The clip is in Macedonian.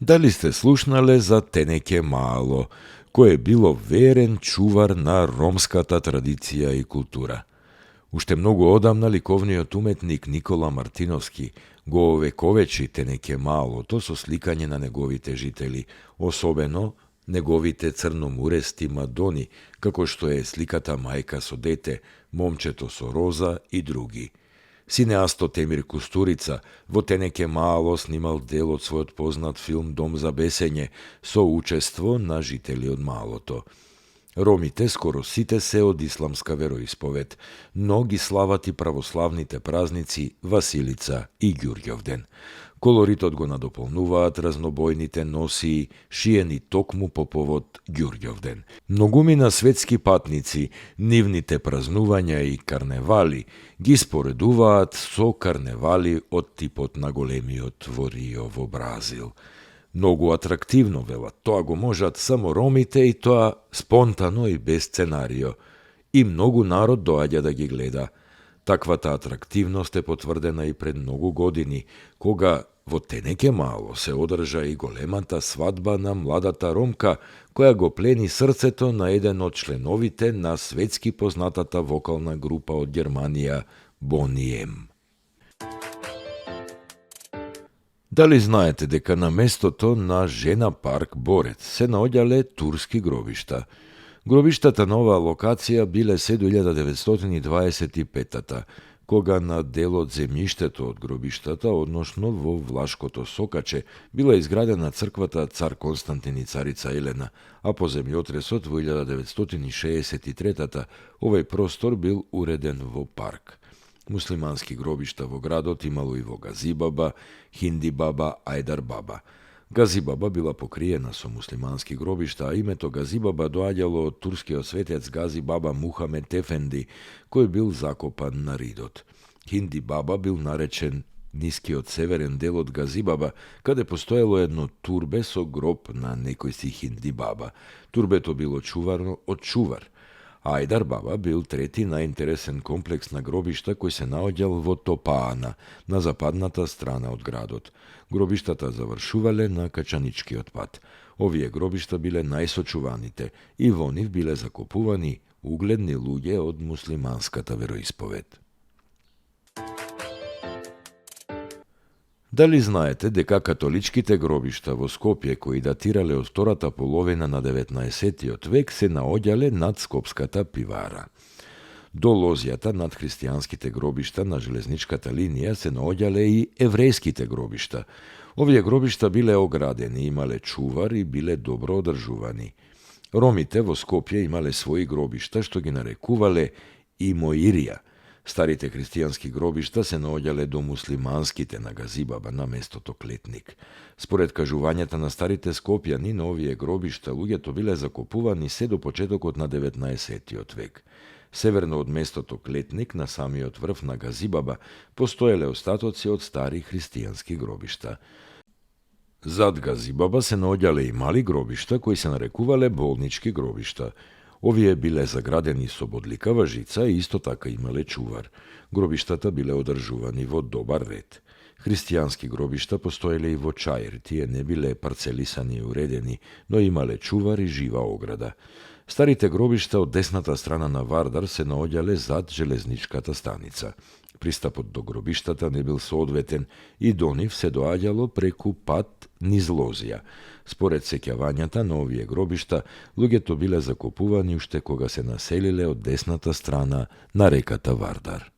Дали сте слушнале за Тенеке Мало, кој е било верен чувар на ромската традиција и култура. Уште многу одамна ликовниот уметник Никола Мартиновски го овековечи Тенеке Малото со сликање на неговите жители, особено неговите црномурести Мадони, како што е сликата Мајка со дете, Момчето со роза и други. Синеастот Емир Кустурица во Тенеке Мало снимал дел од својот познат филм Дом за бесење со учество на жители од Малото. Ромите скоро сите се од исламска вероисповед, но ги слават и православните празници Василица и Ѓурѓовден. Колоритот го надополнуваат разнобојните носии, шиени токму по повод Ѓурѓовден. Многумина светски патници, нивните празнувања и карневали ги споредуваат со карневали од типот на големиот во Рио во Бразил. Многу атрактивно, велат, тоа го можат само ромите и тоа спонтано и без сценарио. И многу народ доаѓа да ги гледа. Таквата атрактивност е потврдена и пред многу години, кога во Тенеке Мало се одржа и големата свадба на младата ромка, која го плени срцето на еден од членовите на светски познатата вокална група од Германија Boney M. Дали знаете дека на местото на Жена парк Борец се наоѓале турски гробишта? Гробиштата на оваа локација биле се до 1925-та, кога на дел од земјиштето од гробиштата, односно во Влашкото Сокаче, била изградена црквата Цар Константин и царица Елена, а по земјотресот во 1963-та овој простор бил уреден во парк. Муслимански гробишта во градот имало и во Газибаба, Хиндибаба, Ајдар-баба. Газибаба била покриена со муслимански гробишта, а името Газибаба доаѓало од турскиот светец Газибаба Мухамед Ефенди, кој бил закопан на Ридот. Хиндибаба бил наречен нискиот северен дел од Газибаба, каде постоело едно турбе со гроб на некој си Хиндибаба. Турбето било чуварно од чувар. Ајдар-баба бил трети најинтересен комплекс на гробишта кој се наоѓал во Топаана, на западната страна од градот. Гробиштата завршувале на Качаничкиот пат. Овие гробишта биле најсочуваните и во нив биле закопувани угледни луѓе од муслиманската вероисповед. Дали знаете дека католичките гробишта во Скопје, кои датирале од втората половина на 19 век, се наоѓале над Скопската пивара? До лозјата над христијанските гробишта на железничката линија се наоѓале и еврејските гробишта. Овие гробишта биле оградени, имале чувар и биле добро одржувани. Ромите во Скопје имале своји гробишта, што ги нарекувале имоирија. Старите христијански гробишта се наоѓале до муслиманските на Газибаба на местото Клетник. Според кажувањата на старите скопјани, на овие гробишта луѓето биле закопувани се до почетокот на 19 век. Северно од местото Клетник, на самиот врв на Газибаба, постоеле остатоци од стари христијански гробишта. Зад Газибаба се наоѓале и мали гробишта кои се нарекувале болнички гробишта. Овие биле заградени со бодликава жица и исто така имале чувар. Гробиштата биле одржувани во добар ред. Христијански гробишта постоеле и во Чаир, тие не биле парцелисани и уредени, но имале чувар и жива ограда. Старите гробишта од десната страна на Вардар се наоѓале зад железничката станица. Пристапот до гробиштата не бил соодветен и до нив се доаѓало преку пат низ лозија. Според сеќавањата на овие гробишта, луѓето биле закопувани уште кога се населиле од десната страна на реката Вардар.